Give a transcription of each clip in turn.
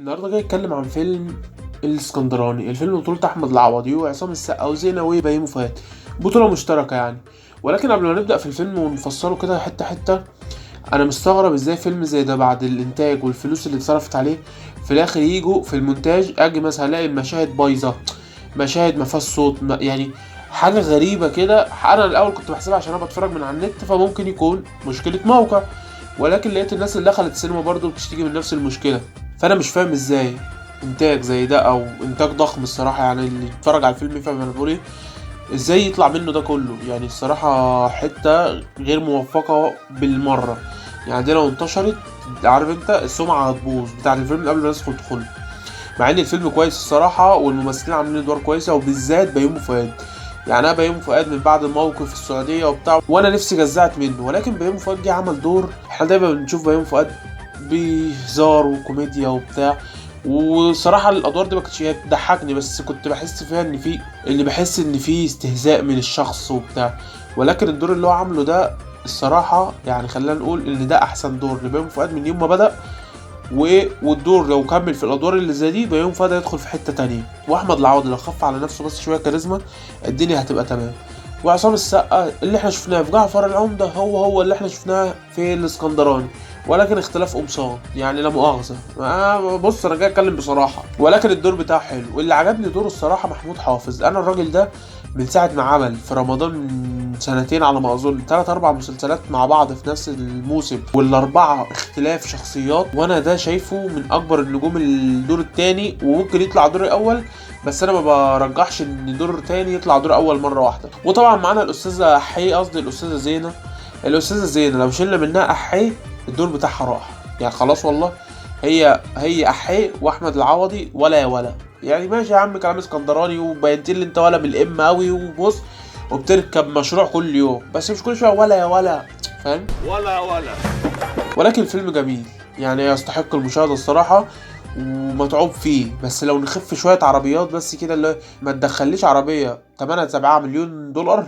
النهارده جاي اتكلم عن فيلم الاسكندراني. الفيلم بطولة احمد العوضي وعصام السقا وزينة وبيومي فؤاد، بطولة مشتركة يعني. ولكن قبل ما نبدأ في الفيلم ونفصله كده حتة حتة، انا مستغرب ازاي فيلم زي ده بعد الانتاج والفلوس اللي اتصرفت عليه في الاخر يجوا في المونتاج اجي مثلا الاقي المشاهد بايظة، مشاهد ما فيهاش صوت، يعني حاجة غريبة كده. انا الاول كنت بحسبها عشان انا بتفرج من على النت فممكن يكون مشكلة موقع، ولكن لقيت الناس اللي دخلت السينما برضو بتشتكي من نفس المشكلة. فانا مش فاهم ازاي انتاج زي ده او انتاج ضخم الصراحة، يعني اللي يتفرج على الفيلم يفهم انا بقول ايه، ازاي يطلع منه ده كله؟ يعني الصراحة حتة غير موفقة بالمرة. يعني دي لو انتشرت عارف انت السمعة هتبوظ بتاع الفيلم قبل ما الناس تدخله، مع ان الفيلم كويس الصراحة والممثلين عاملين ادوار كويسة، وبالذات بيومي فؤاد. يعني انا بيومي فؤاد من بعد الموقف في السعودية وبتاع وانا نفسي جزعت منه، ولكن بيومي فؤاد جه عمل دور. احنا دايما بنشوف بيومي فؤاد بهزار وكوميديا وبتاع، وصراحة الأدوار دي ما كانتش هي بتضحكني، بس كنت بحس فيها إن في اللي بحس إن في استهزاء من الشخص وبتاع. ولكن الدور اللي هو عامله ده الصراحة يعني خلينا نقول إن ده أحسن دور لبيومي فؤاد من يوم ما بدأ، والدور لو كمل في الأدوار اللي زي دي بيومي فؤاد هيدخل في حتة تانية. وأحمد العوضي لو خف على نفسه بس شوية كاريزما الدنيا هتبقى تمام. وعصام السقا اللي احنا شفناه في جعفر العمدة هو اللي احنا شفناه في الاسكندراني، ولكن اختلاف قمصان يعني لا مؤاخذة. بص انا جاي اتكلم بصراحة، ولكن الدور بتاعه حلو. واللي عجبني دوره الصراحة محمود حافظ. انا الراجل ده من ساعة ما عمل في رمضان من سنتين على ما اظن 3-4 مسلسلات مع بعض في نفس الموسم، والاربعة اختلاف شخصيات، وانا ده شايفه من اكبر النجوم الدور التاني، وممكن يطلع دور الاول، بس انا ما برجحش ان دور تاني يطلع دور اول مرة واحدة. وطبعا معانا الاستاذة احي، قصدي الاستاذة زينة. الاستاذة زينة لو شلنا منها احي الدور بتاعها راح، يعني خلاص والله هي احي واحمد العوضي ولا يعني ماشي يا عم كلام اسكندراني وبينت لي انت ولا بالام قوي، وبص وبتركب مشروع كل يوم، بس مش كل شوية ولا فاهم ولا. ولكن الفيلم جميل يعني يستحق المشاهدة الصراحة ومتعوب فيه، بس لو نخف شوية عربيات بس كده، اللي ما تدخليش عربية تمنها 7 مليون دولار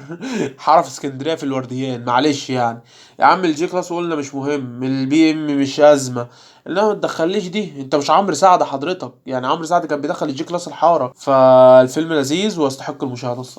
حارة في اسكندرية في الورديان، معلش يعني يا عم ال G-Class قلنا مش مهم، البي ام مش أزمة، انما ما تدخليش دي، انت مش عمرو سعد حضرتك، يعني عمرو سعد كان بيدخل ال G-Class الحارة. فالفيلم لذيذ ويستحق المشاهدة الصراحة.